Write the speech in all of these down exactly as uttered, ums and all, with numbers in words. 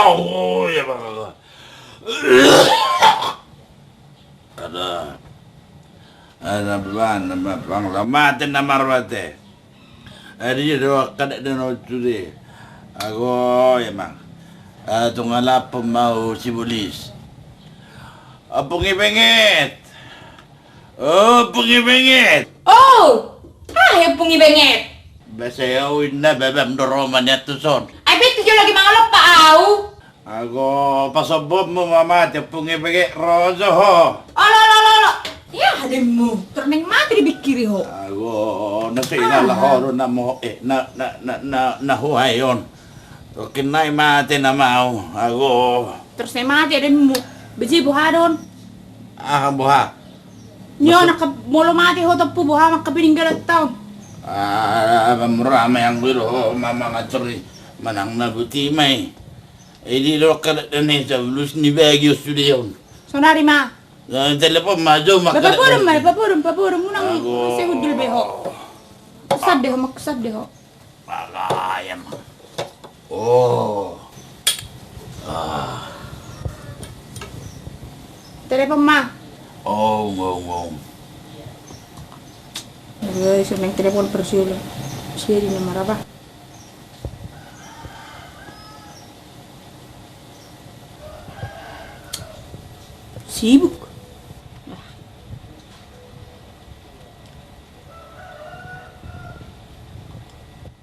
Oh, ya, Bang. Ada. Ada bang, nama bang, la mate nama mate. Adi do kada deno tude. Ago, ya, Bang. Ah, tung alap mau si bolis. Ompung i benget. Ompung i benget. Oh, ah, ompung i benget. Basa au inna babam do ro ma nian tuson. Ai betul jo lagi mangalompa au. Ago, pasombonmu ma mate, ompung i benget ro jo ho. Olo, olo, olo, olo. Ya, ademu. Termeng mate dipikiri ho. Ago, na so ina la ho do na mo, eh, na, na, na, na, na ho ai on. Oke, nai mate nama au. Ago. Terus nai mate ademu. Beje boha do on. Aha boha? Nio naka molo mate ho tompu boha mangka pininggalan taon. Ah, mamura ma yang guru ho, mama ngacori manang na buti mai. Edi lo kada dane sabelus ni bagi os sude on. Sonari ma. Telepon ma jo ma. Papodom ma, papodom, papodom munang. Ago. Sehudul be ho. Maksad de ho, maksad de ho. Bagayam. Oh. Ah. Telepon ma. Oh, ngong, ngong. Aduh, siapa yang telepon persiul? Siapa di nomor apa? Sibuk.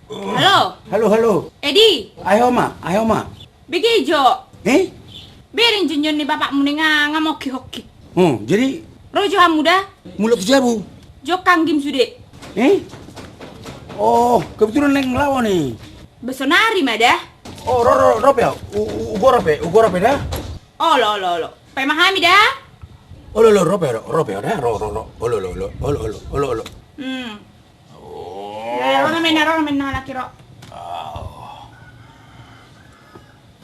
Halo. Halo, halo. Edi. Ayo ma, ayo ma. Bege jo. Eh? Bereng jo nion ni bapakmu ni nga, nga mokki-hokki. Oh, jadi? Ro jo hamu da. Mulak tu jabu. Jo kanggim sude. Eh? Oh, kebetulan leng lawan ni. Besonari ma da. Oh, ro, ro, ro pe. U, u, ugo ro pe, ugo ro pe da. Olo, olo, olo. Paima hami da. Olo, olo, ro pe, ro, ro pe da. Ro, ro, ro. Olo, olo, olo. Olo, olo, olo, olo. Hmm. Oh. Ya, ro na mena, ro na mena laki ro. Oh.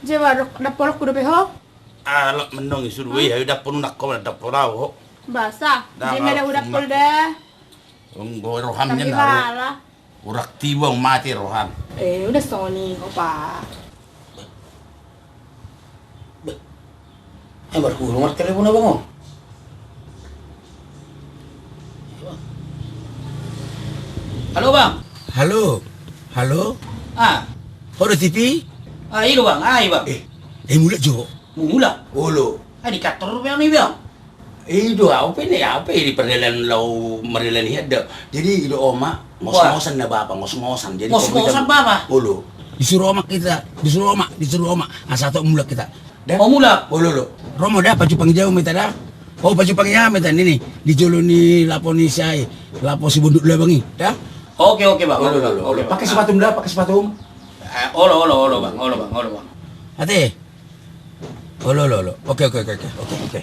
Jawa, dap polok kudo pe ho. Ah, lok menong i suru ya, dap ponu nak ko dap polau ho. Basa. Dia meda udah pol da. Enggo roham ni na. Urak tiba mati roham. Eh, udah soni, opa. Ai marhuru martelepon abang on. Halo, Bang. Halo. Halo. Ah. Ho do T V? Ah, i do, Bang. Ah, i, Bang. Eh, eh, mulak jo. Mulak? Olo. Ah, di kantor, Bang, ni, Bang. I do au pe ne, au pe di pardalanan laho mardalan hian do. Jadi i do oma, ngos-ngosan na bapa, ngos-ngosan. Jadi ngos-ngosan bapa. Olo. Disuru oma hita, disuru oma, disuru oma. Asa tok mulak hita. Da? Oh, mulak. Olo, olo. Ro ma da, pajumpang i ma hita da. Oh, pajumpang i ma hita nini. Di jolo ni lapo ni si ai, lapo si Bonduk Labang i da. Oke, oke, Bang. Olo, olo, olo. Pakai sepatu da, pakai sepatu. Eh, olo, olo, olo, Bang. Olo, Bang, olo, Bang. Ate. Olo, olo, olo. Oke, oke, oke, oke. Oke, oke.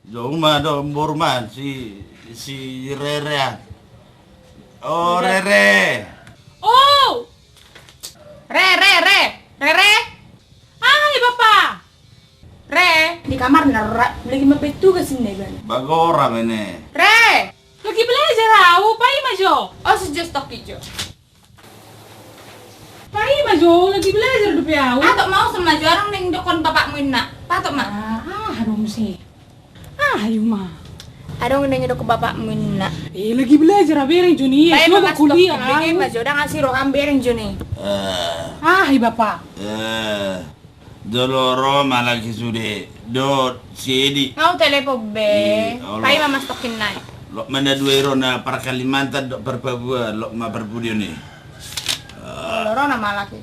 Jou ma do boru ma si, si Rere an. O Rere. O! Re, Re, Re. Rere. Aha i bapa? Re. Di kamarna ra, lagi mambaen tugas inna ibana. Bagora mene. Re. Lagi belajar au, paima jo. O, sejos tokki jo. Paima jo, lagi belajar dope au. Patok ma, usul ma jo, adong naeng didokkon bapakmu inna. Patok ma. Ah, adong muse. Ah, ayo ma. Adong naeng didokkon bapakmu inna. Eh, lagi belajar, bereng jo ni. Paima, coba kuliah au. Bereng ma jo, ndang asi roham, bereng jo ni. Ah, i bapa. Jolo ro ma laki sude dohot si Edi. Nga hutelepon be. Paima mas tokkin nai. Lok ma na dua i ro na par Kalimantan dohot par Papua, lok ma par pudi on i. Olo, ro na ma laki.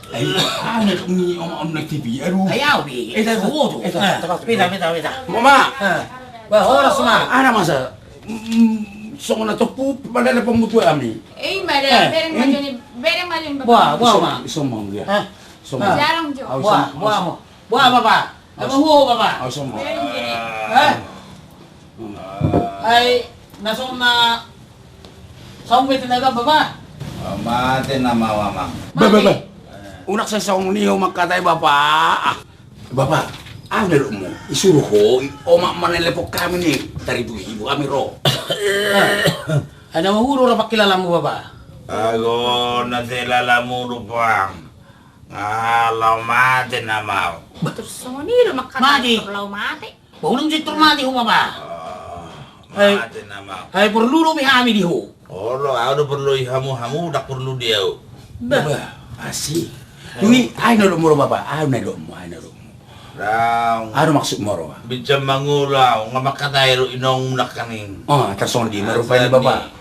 Ai, aha na dok ni oma on na T V, aduh. Ai au be. Eta, eta, eta. Beta, beta, beta. Mama. Bah, horas ma. Aha na masa? Songon na tompu panalepon mu tu ami. Eh, ma da, bereng ma jo ni, bereng ma jo ni bapa. Boha, boha ma. Sombong dia. Sombong. Jarang jo. Boha, boha ma. Boha bapa. Nama huo bapa. Sombong. Ai, na songon na saung be tinaga bapa. Mate nama mamang. Bah, bah, bah. Unang sai songon ni ho mangkatai bapa. Bapa, aha na dok mu? Isuru ho, oma manalepon hami ni, taribu-ibu hami ro. Ai na mahurung do pangkilalaanmu, Bapa? Ago na sai lalamu do, Puang. Nga laho mate nama au. Bah. Terus songon i do mangkatai. Mate. Laho mate. Bah, unang jintor mate ho, Bapa. Ah, eh, mate nama au. Ai porlu dope hami di ho. Olo, au do porlu i hamu, hamu ndang porlu di au. Bah. Bah, asi. Dung i, aha na domu ro, Bapa? Aha na domu, aha na domu? Daong. Aha do maksudmu ro? Binsan mangolu au, nga mangkatai do inongmu nangkaning. Oh, tarsongon dia ma rupani, Bapa.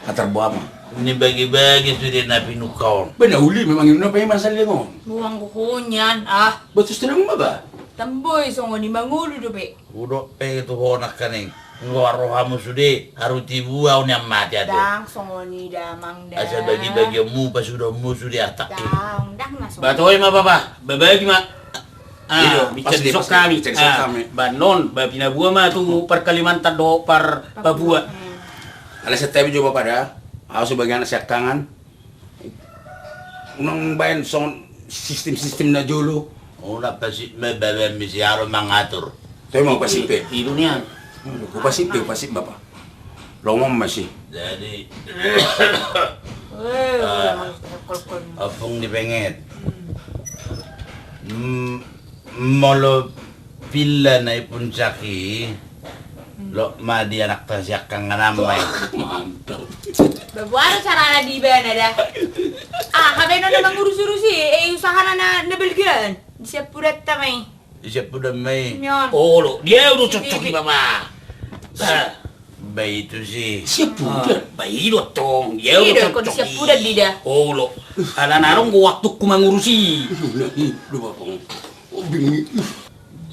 Atar boha ma. Nibagi-bagi sude na pinungka on. Bah, na uli memang inna pe masalah on. Buang kuhunyan, ah. Botus terang ma, Bah. Tamboi songon i mangolu dope. Hudok pe tu ho nangkaning. Nga ro hamu sude, haru tibu au nian mate ate. Ndang songon i damang da. Asa bagi-bagionmu, pasudonmu sude atak i. Ndang, ndang na songon i. Bah, toe ma, Bapa. Babagi ma. Ah, iyo, pas di, pas di, hami. Ah, banon, bah, pinabua ma tu par Kalimantan dohot par Papua. Papua. Hmm. Ala setabi jo, Bapa da. Au sebagai anak siangkangan. Unang baen songon sistem-sistem na jolo. Unang pasip ma baen misi aro mangatur. Toe ma pasip pe. I dunia. Pasip pe, pasip, Bapa. Lomo ma si. Jadi, eh, ompung ni Penget. Mm, molo pilla na i puncak i, loas ma di anak ta siangkangan ma i. Mantap. Bah, boha do carana di ibana da. Ah, hape na mangurus-urus i, eh, usahana na, na Belgian. Di siampudan ta ma i. Di siampudan ma i. Olo, dia udah cocok i, Bapa. Bah. Bah, itu si. Siampudan. Bah, i do tong. Dia udah cocok i. Olo. Ala na adong do waktuku mangurus i.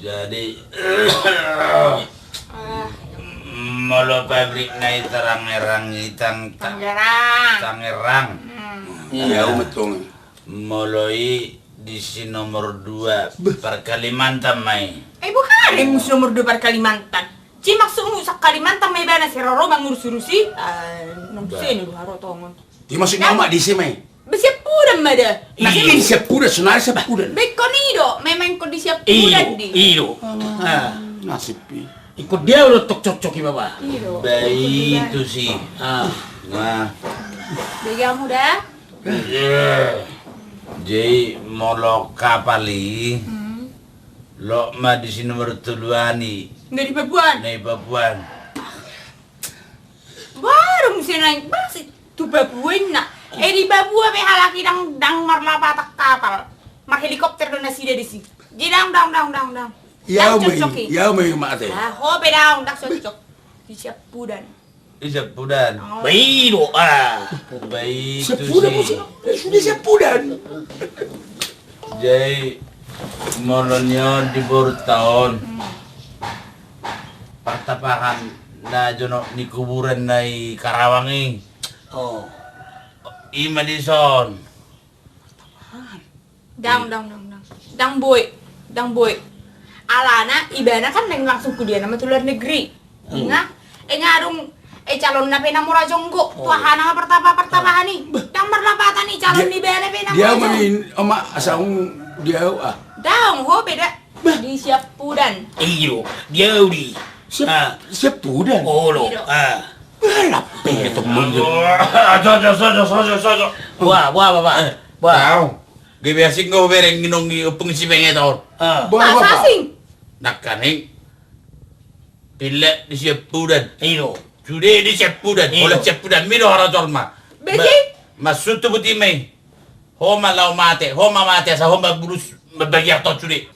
Jadi, molo pabrik na i Tangerang, i Tang-, Tangerang. Tangerang. Hmm. Iya, au ma tong. Molo i di si nomor dua, par Kalimantan ma i. Eh, bukan ada yang musim nomor dua par Kalimantan. Ci maksudmu sa Kalimantan ma ibana, si roro mangurus-urus i. Ah, nung se ni duharo tongon. Di maksudmu ma di si ma i. Bah, siampudan ma da. Nangkin siampudan, sonari siampudan. Bah, ingkon i do, memang ingkon di siampudan di. I do. Ah. Nasib i. Ingkon dia udah tok cocok i, Bapa. I do. Bah, itu si. Ah. Nah. Begamu da. Jadi molo kapal i, loas ma di si nomor toluan i. Nggak di Papuan. Nggak di Papuan. Baru muse naik basi tu Papua inna. Eh, di Papua pe halak i ndang, ndang marlapatan kapal. Marhelikopter do nasida di si. Jadi ndang, ndang, ndang, ndang, ndang. Ndang cocok i. Iya, ma i mate. Ah, ho pe ndang, ndang cocok. Di siampudan. Di siampudan. Oh. Bah, i do, ah. Bah, itu si. Siampudan, sudah siampudan. Jadi molo nion di boru ta on. Partapahan na jonok ni kuburan na i Karawang i. Oh. I ma dison. Partapahan. Ndang, ndang, ndang, ndang. Ndang boi, ndang boi. Alana ibana kan naeng langsung kuliah nama tu luar negeri. Hmm. Nga, eh, nga adong, eh, calonna pe na mora jonggo. Oh. Tu aha nama partapa-, partapahan i. Bah. Ndang marlapatan i calon ni ibana pe na mora jonggo. Dia ma i, oma, asa ung dia, ah. Ndang, ho pe da. Bah. Di siampudan. Iyo, dia di. Siap-, ah. Siampudan. Olo. Iyo. Ah. Bah, lape tu mun. Aduh, aduh, aduh, aduh, aduh, aduh. Wah, wah, wah, wah. Eh, wah. Tahu. Gabe asing do bereng inong ni ompung si Penget on. Ah. Boha, Bapa? Asing. Nangkaning. Pilla di siampudan. I do. Sude di siampudan. I do. Olo siampudan. Mi do harator ma. Bege. Ma-, maksud tu buti ma i. Ho ma laho mate. Ho ma mate. Asa ho ma bulus. Mambagi arta on sude.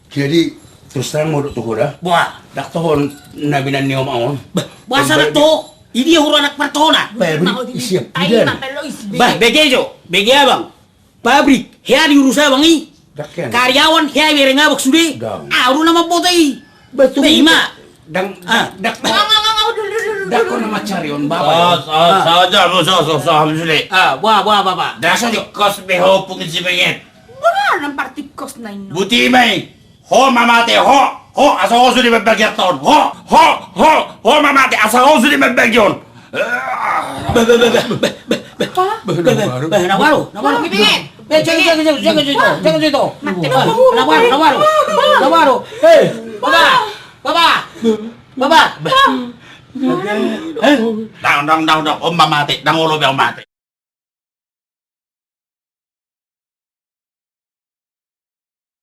Jadi, terus terang modok tu ho da. Boha? Ndang toho na binan ni oma on. Bah, boasa ndang toho? I dia hurang anak partona. Bah, bege jo. Bege abang. Pabrik, hea diurus abang i. Karyawan, hea ibereng abang sude. Au do na mamboto i. Bah, ima. Ndang, ah, ndang. Ndang ho na mancari on, Bapa. Ah, saja, saja, saja, sude. Ah, boha, boha, Bapa. Ndang tingkos be ho ompung si Penget. Boha na partingkos na inna. Buti ma i. Ho ma mate, ho, ho, asa ho sude mambagi arta on. Ho, ho, ho, ho ma mate, asa ho sude mambagi on. Bah, bah, bah, bah, bah, bah, bah. Bah, bah, bah, bah, bah, na baru, na baru. Bah, bah, bah, jaga, jaga, jaga, jaga, jaga, jaga. Mati dong. Na baru, na baru, na baru. Eh, Bapa, Bapa, Bapa. Ndang, ndang, ndang, ndang. On ma mate, ndang olo be on mate.